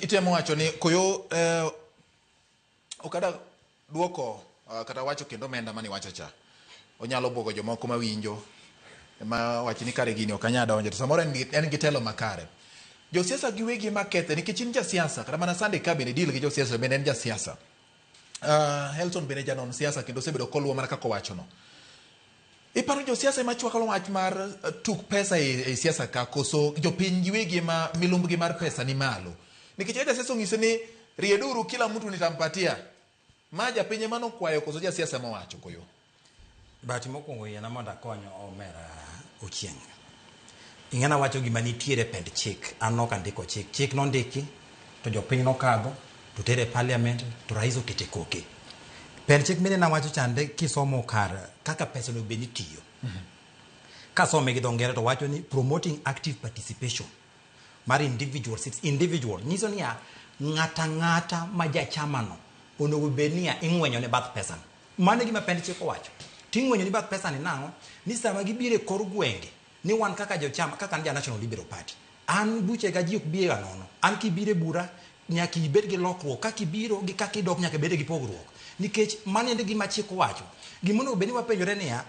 Itemo wacho ni koyo okada duoko kata wacho kendo omenda mane iwacho cha onyalo buogo jomoko mawinjo ma wach ni kare gini ok anyal donjo to samoro en gi telo makare. Josiasa giwegi ema kethe nikech in jasiasa, kata mana Sunday ka bende deal gi josiasa, bende en jasiasa. Helton bende janon siasa kendo osebedo koluwo mana kaka owachono. Iparo josiasa ema chwako wach mar tuk pesa e siasa ka, koso jopiny giwegi ema milumbgi mar pesa ni malo? Nikech ka jasiasa onyise ni rieduru kila mtu nitampatia, ma japiny ema nokwayo koso jasiasa ema owacho koyo? Bahati, mokwongo yiena mondo akony omera Ochieng'. Ing'ena wacho gima nitiere e pend chik. An nok andiko chik. Chik nondiki to jopiny nokadho to tere e parliament to rais okete koke. Pend chik mine nawacho chande kisomo kar kaka pesa onego bed ni tiyo. Kasome gi dho ngere to wacho ni promoting active participation mar individual seats. Individual nyiso niya ng'ata ng'ata ma jachamano onego bed niya ing'wenyo ne bath pesa no. Mano e gima pend chik owacho. Ting'wenyo ni bath pesa ni nang'o? Ni sama gibiro e kor gwenge ni wan kaka jochama, kaka an ja National Liberal Party, an buchega ji ok bi ga nono. An kibiro e bura nyaka ibed gi lokruok, kaka ibiro gi kaka idok nyaka ibed gi pogruok. Nikech mano e gima chik owacho. Gima onego bed ni wapenjore niya,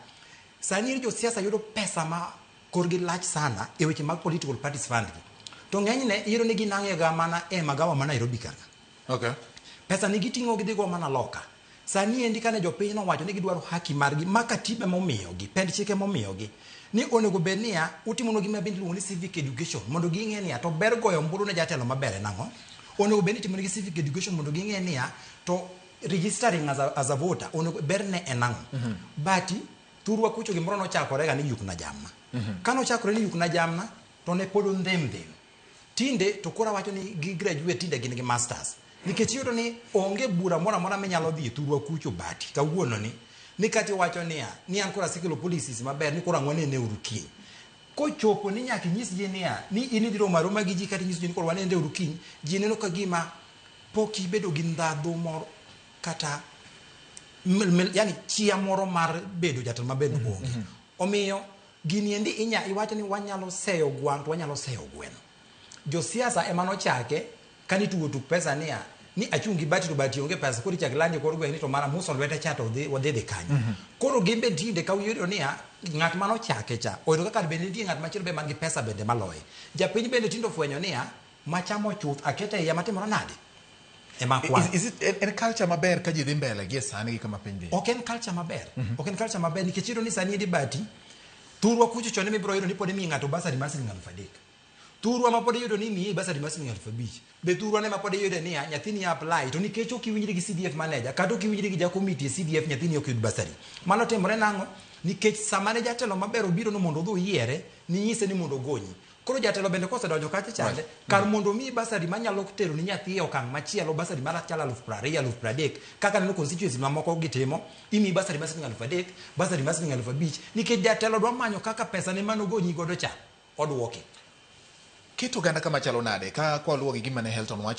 sani eri josiasa yudo pesa ma korgi lach sana e weche mag political parties fund gi. To ng'enyne iyudo ni ginang'e ga mana e magawa ma Nairobi kar ka. Pesa ni giting'o gidhi go mana loka. Sani endi kane jopiny nowacho ni gidwaro haki margi ma katiba momiyogi, pend chike momiyogi, ni onego bed niya utimo gima bende iluongo ni civic education mondo ging'e niya to ber goyo ombulu ne jatelo maber en ang'o. Onego bed ni itimo negi civic education mondo ging'e niya to registering as a voter onego ber ne en ang'o. But thurwa kucho gimoro nochakore ga ni yukna jamna. Kanochakore ni yukna jamna to ne pod ondhem dhem. Tinde to koro awacho ni gi graduate, tinde gin gi masters. Nikech iyudo ni onge bura moro amora minyalo dhi e thurwa kucho bati kawuono ni kati iwacho niya ni an koro asekelo policies maber ni koro ang' wanene uru kiny. Kochopo ni nyaka inyis ji niya ni in idhi romo aroma gi ji kata inyis ji ni koro wanene uru kiny, ji neno ka gima pok ibedo gi ndhadhu moro kata yani chia moro mar bedo jatelo maber onge. Omiyo gini endi inya iwacho ni wanyalo seyo gwang' to wanyalo seyo gweno. Josiasa ema nochake kanitugo tuk pesa niya ni achung' gi bati to bati onge pesa, koro ichak landi e kor gweng' ni to mana muso lwete cha to wadhi dhi kanyo. Koro gin be tinde ka uyudo niya ng'at manochake cha oyudo kaka bende nitie ng'at machielo be man gi pesa bende maloye. Japiny bende tinde ofwenyo niya machamo chuth akete iye matimore nade? Ema kwano. Is it en culture maber ka ji dhi mbele gi e sani gi kama piny dhi? Ok en culture maber. Ok en culture maber nikech iyudo ni sani endi bati thurwa kucho chon ema ibiro yudo ni pod imiyo ng'ato bursary mar siling 3,000. Thurwa ma pod iyudo ni imiyi bursary mar siling 5,000. Be thurwa ne ma pod iyude niya nyathini apply to nikech ok iwinjri gi CDF manager kata ok iwinjri gi ja committee e CDF, nyathini ok yud bursary. Mano timore nang'o? Nikech sama ne jatelo maber obiro no mondo odhi oyiere, ninyise ni mondo ogonyi. Koro jatelo bende kosedonjo kacha chande, kar mondo omiyi bursary manyalo tero ni nyathi e okang' machielo, bursary mar chalo 20,000, 30,000, kaka neno constituency mamoko gitimo, imiyi bursary mar siling 3,000, bursary mar siling 5,000, nikech jatelo dwa manyo kaka pesa ne manogonyi godo cha, oduoki. Keto oganda kama chalo nade ka kwaluwo gi gima ne Helton wacho?